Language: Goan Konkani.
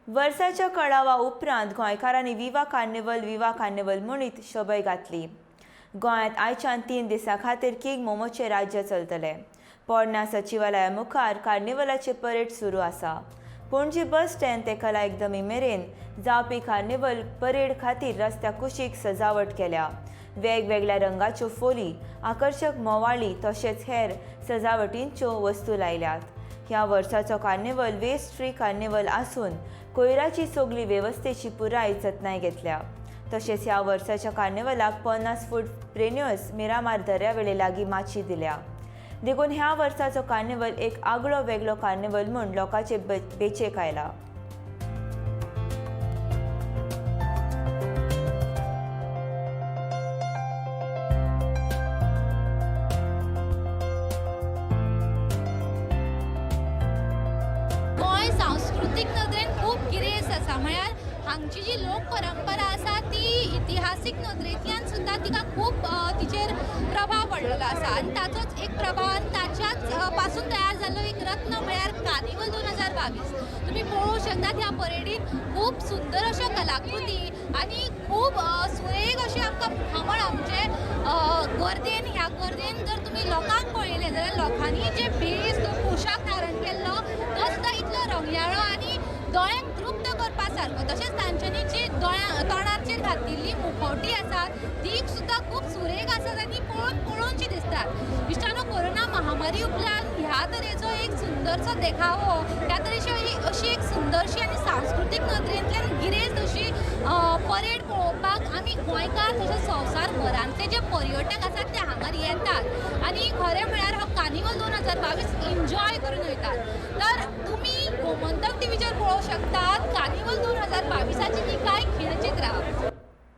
वर्साच्या कळावा उपरांत गोंयकारांनी विवा कार्निवल विवा कार्निवल म्हणीत शबय घातली. गोंयांत आयच्यान 3 दिसां खातीर किंग मोमोचें राज्य चलतलें. पोरण्या सचिवालया मुखार कार्निवलाचे परेड सुरू आसा. पणजी बस स्टँड ते कला अकादमी मेरेन जावपी कार्निवल परेड खातीर रस्त्या कुशीक सजावट केल्या. वेगवेगळ्या रंगाच्यो फोली, आकर्शक मोवाळी तशेंच हेर सजावटींच्यो वस्तू लायल्यात. ह्या वर्साचो कार्निवल वेस्ट फ्री कार्निवल आसून कोयराची सगली वेवस्थेची पुराय जतनाय घेतल्या. तशेंच ह्या वर्साच्या कार्निवलाक 50 फूट प्रेन्योस मिरामार दर्यावेळे लागीं माची दिल्या. देखून ह्या वर्साचो कार्निवल एक आगळो वेगळो कार्निवल म्हूण लोकांचे बेचेक आयला. गोंय सांस्कृतीक नदरेन खूब गिरेस्त आसा. म्हळ्यार हांगची जी लोक परंपरा आसा ती इतिहासीक नदरेंतल्यान सुद्दां तिका खूब तिचेर प्रभाव पडलेलो आसा आनी ताचोच एक प्रभाव आनी ताच्याच पासून तयार जाल्लो एक रत्न म्हळ्यार कार्निवल 2022. तुमी पळोवंक शकतात ह्या परेडीन खूब सुंदर अश्यो कलाकृती आनी खूब सुरेख अशें आमकां मुखामळ म्हणजे गर्देन, ह्या गर्देन जर तुमी लोकांक पळयलें जाल्यार लोकांनी जे भेस पोशाख धारण केल्लो तो सुद्दां इतलो रंगयाळो आनी दोळ्यांक तृप्त करपा सारको. तशेंच तांच्यांनी जी तोंडाचेर घातिल्ली मुखवटी आसात ती सुद्दां खूब सुरेख आसात आनी पळोवन पळोवनशी दिसतात. इश्टानो, कोरोना महामारी उपरांत ह्या तरेचो एक सुंदरसो देखावो, ह्या तरेची अशी एक सुंदरशी आनी सांस्कृतीक नदरेंतल्यान गिरेस्त अशी परेड पळोवपाक आमी गोंयकार तशेंच संवसारभरांतले जे पर्यटक आसात ते हांगार येतात आनी खरें म्हळ्यार हो कार्निवल 2022 एन्जॉय करून वयतात. तर तुमी गोमंतक टिवीचेर पळोवंक शकतात कार्निवल 2022 ही काय